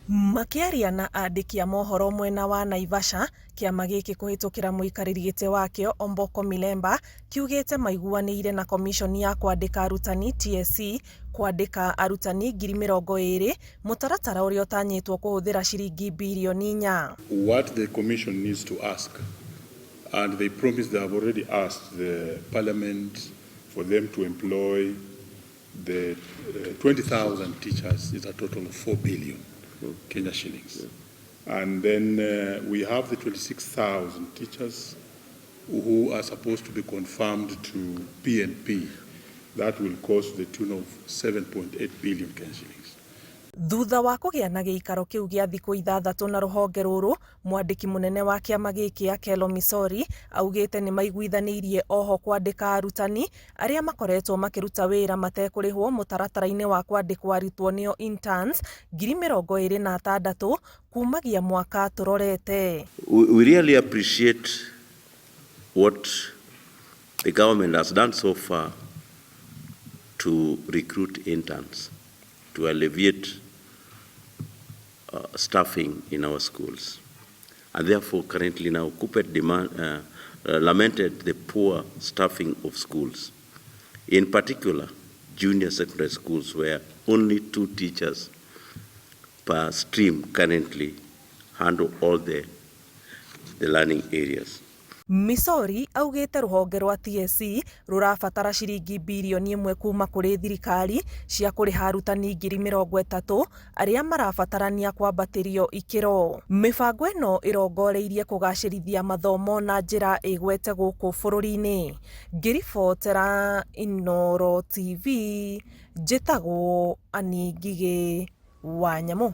Makĩaria na andĩki a mohoro mwena wa Naivasha, kĩama gĩkĩ kũhĩtũkĩra mũikarĩri gĩtĩ wakĩo Omboko Milemba kiugĩte maiguanĩire na komiconi ya kwandĩka arutani TSC kwandĩka arutani 20,000 mũtaratara ũrĩa ũtanyĩtwo kũhũthĩra ciringi birioni 4. What the commission needs to ask, and they promise they have already asked the parliament for them to employ the 20,000 teachers is a total of 4 billion Kenya shillings. And then we have the 26,000 teachers who are supposed to be confirmed to PNP. That will cost the tune of 7.8 billion Kenya shillings. Thutha wa kũgĩa na gĩikaro kĩu gĩa thikũ 6 na rũhonge rũrũ, mwandĩki mũnene wa kĩama gĩkĩ Akello Misori augĩte nĩ maiguithanĩirie oho kwandĩka arutani arĩa makoretwo makĩruta wĩra matekũrĩhwo mũtaratara-inĩ wa kwandĩkwo arutwo nĩo interns 26,000 kumagia mwaka tũrorete. We really appreciate what the government has done so far to recruit interns, to alleviate staffing in our schools. And therefore, currently now, KUPPET lamented the poor staffing of schools. In particular, junior secondary schools where only 2 teachers per stream currently handle all the learning areas. Misori augĩte rũhonge rwa TSC rũrabatara ciringi birioni 1 kuma kũrĩ thirikari cia kũrĩha arutani 30,000 arĩa marabatarania kwambatĩrio ikĩro. Mĩbango ĩno ĩrongoreirie kũgacĩrithia mathomo na njĩra ĩgwete gũkũ bũrũri-inĩ. Ngĩribotera Inooro TV, njĩtagwo Annie Ngigĩ wa Nyamũ.